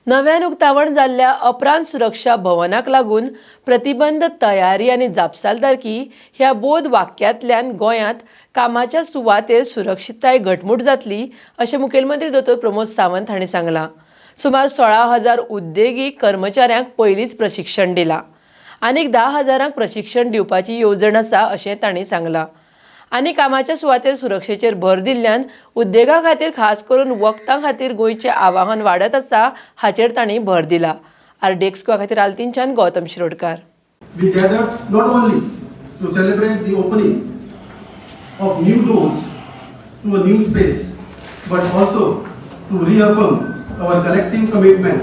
नव्यान उक्तावण जाल्ल्या अपरांत सुरक्षा भवनाक लागून प्रतिबंध, तयारी आनी जापसालदारकी ह्या बोध वाक्यांतल्यान गोंयांत कामाच्या सुवातेर सुरक्षितताय घटमूट जातली, अशें मुखेलमंत्री दोतोर प्रमोद सावंत हांणी सांगलां. सुमार 16,000 उद्देगीक कर्मचाऱ्यांक पयलींच प्रशिक्षण दिलां. आनीक 10 हजारांक प्रशिक्षण दिवपाची येवजण आसा, अशें तांणी सांगलां. आनी कामाच्या सुवातेर सुरक्षेचेर भर दिल्ल्यान उद्देगा खातीर, खास करून वखदां खातीर गोंयचें आवाहन वाडत आसा, हाचेर तांणी भर दिला. आरडीएक्स गोवा खातीर आल्तीनच्यान Gautam Shirodkar. We gathered not only to celebrate the opening of new doors to a new space, but also to reaffirm our collective commitment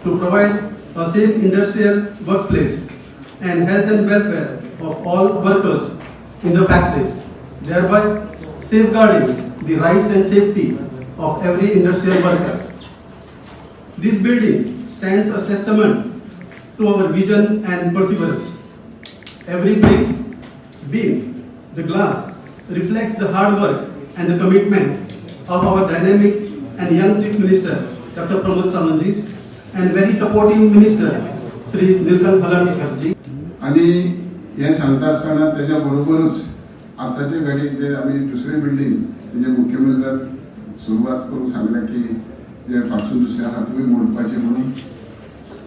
to provide a safe industrial workplace and health and welfare of all workers in the factories, thereby safeguarding the rights and safety of every industrial worker. This building stands as a testament to our vision and perseverance. Every brick, beam, the glass reflects the hard work and the commitment of our dynamic and young Chief Minister, Dr. Pramod Sawantji, and very supportive Minister, Sri Nilkanth Halarnkar ji. आनी हें सांगता आसतना तेज्या बरोबरूच आतांचे घडयेक जे आमी दुसरी building, म्हणजे मुख्यमंत्र्यान सुरवात करूंक सांगलें की जे फाटसून दुसरें आहा तिवूय मोडपाची म्हणून,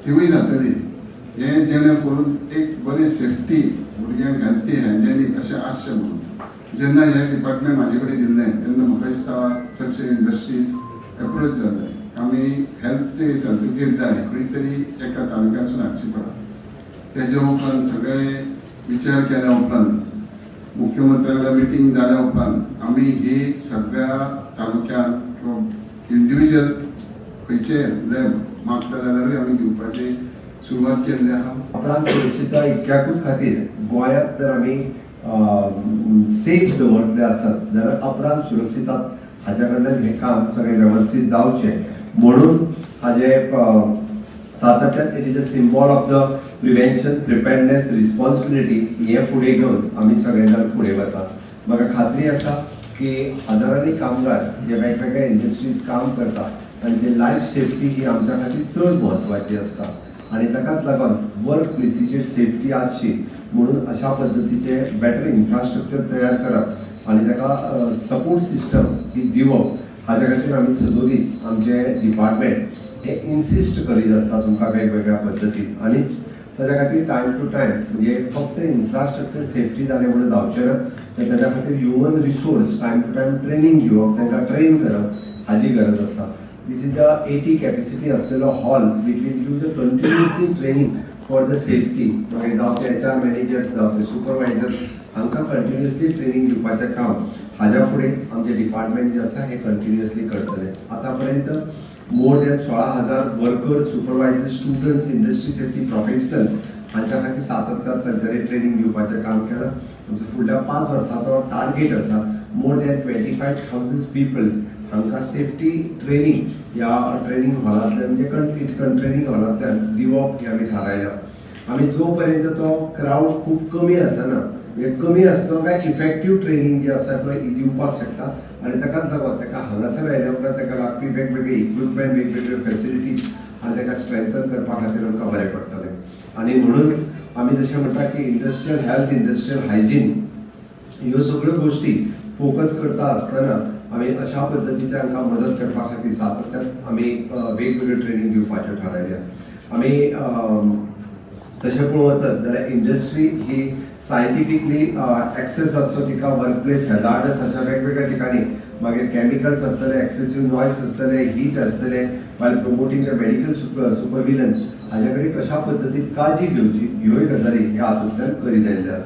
तिवूय जातली. हें जेणे करून एक बरी सेफ्टी, भुरग्यांक हेल्थी, हायजेनीक अशें आसचें म्हणून. जेन्ना हें डिपार्टमेंट म्हाजे कडेन दिल्लें, तेन्ना म्हाका दिसता चडशे इंडस्ट्रीज एप्रोच जाल्ले. आमी हेल्थचे सर्टिफिकेट जाय, खंय तरी एका तालुक्यातसून हाडची पडटा. तेजे उपरांत सगळे विचार केल्या उपरांत, मुख्यमंत्र्यांच्या मिटींग जाल्या उपरांत, आमी ही सगळ्या तालुक्यांत किंवा इंडिविज्युअल खंयचे लॅब मागता जाल्यारूय आमी दिवपाची सुरवात केल्ली आहा. अपराध सुरक्षितता इतक्याकूच खातीर गोंयांत जर आमी सेफ दवरतले आसत जाल्यार अपराध सुरक्षितता हाज्या कडल्यान हें काम सगळें वेवस्थीत जावचें म्हणून हाजें सातत्यान it is a symbol of the prevention, preparedness, responsibility हें फुडें घेवन आमी सगळे जाण फुडें वता. म्हाका खात्री आसा की हजारांनी कामगार जे वेगवेगळ्या इंडस्ट्रीज काम करता, तांची लायफ सेफ्टी ही आमच्या खातीर चड म्हत्वाची आसता आनी ताकाच लागून वर्क प्लेसीचेर सेफ्टी आसची म्हणून अशा पद्दतीचे बेटर इन्फ्रास्ट्रक्चर तयार करप आनी ताका सपोर्ट सिस्टम ही दिवप, हाज्या खातीर आमी सदोदीत आमचे डिपार्टमेंट हे इन्सिस्ट करीत आसता तुमकां वेगवेगळ्या पद्दतीन. आनी ताच्या खातीर टायम टू टायम, म्हणजे फक्त इन्फ्रास्ट्रक्चर सेफ्टी जालें म्हणून जावचें ना, तर ताच्या खातीर human resource, time to time training दिवप, तांकां ट्रेन करप हाजी गरज आसा. This is the 80 capacity असलेलो hall which will give the continuously training for the safety. मागीर जावं ते एचआर मॅनेजर्स, जावं ते सुपरवायजर्स, हांकां कंटिन्युअसली ट्रेनींग दिवपाचें काम हाज्या फुडें आमचें डिपार्टमेंट जें आसा हें कंटिन्युअसली करतलें. आतां पर्यंत more than 16,000 workers, supervisor, students, industry safety professionals हांच्या खातीर सातत्यान तांच्यानी ट्रेनींग दिवपाचें काम केलां. आमचो फुडल्या 5 वर्साचो टार्गेट आसा, more than 25,000 peoples हांकां सेफ्टी ट्रेनींग ह्या ट्रेनींग हॉलांतल्यान, म्हणजे ट्रेनींग हॉलांतल्यान दिवप हें आमी थारायलां. आमी जो पर्यंत तो क्रावड खूब कमी आसना, म्हणजे कमी आसलो काय इफेक्टीव ट्रेनींग जें आसा पळय दिवपाक शकता. आनी ताकाच लागून ताका हांगासर आयल्या उपरांत ताका लागपी वेगवेगळे इक्विपमेंट, वेगवेगळ्यो फॅसिलिटीज आनी ताका स्ट्रेंथन करपा खातीर आमकां बरें पडटलें. आनी म्हणून आमी जशें म्हणटा की इंडस्ट्रियल हेल्थ, इंडस्ट्रियल हायजीन ह्यो सगळ्यो गोश्टी फोकस करता आसतना आमी अशा पद्दतीचे हांकां मदत करपा खातीर सातत्यान आमी वेगवेगळ्यो ट्रेनींग दिवपाच्यो थारायल्या. आमी तशें पळोवंक वचत जाल्यार इंडस्ट्री ही सायंटिफिकली एक्सेस आसचो तिका वर्क प्लेस हॅजार्डस अशा वेगवेगळ्या ठिकाणी, मागीर केमिकल्स आसतले, एक्सेसीव नॉयस आसतले, हीट आसतले, while promoting the medical supervision, हाज्या कडेन कशा पद्दतीन काळजी घेवची, ह्योय गजाली ह्या हातूंतल्यान करीत आयिल्ल्यो आसा.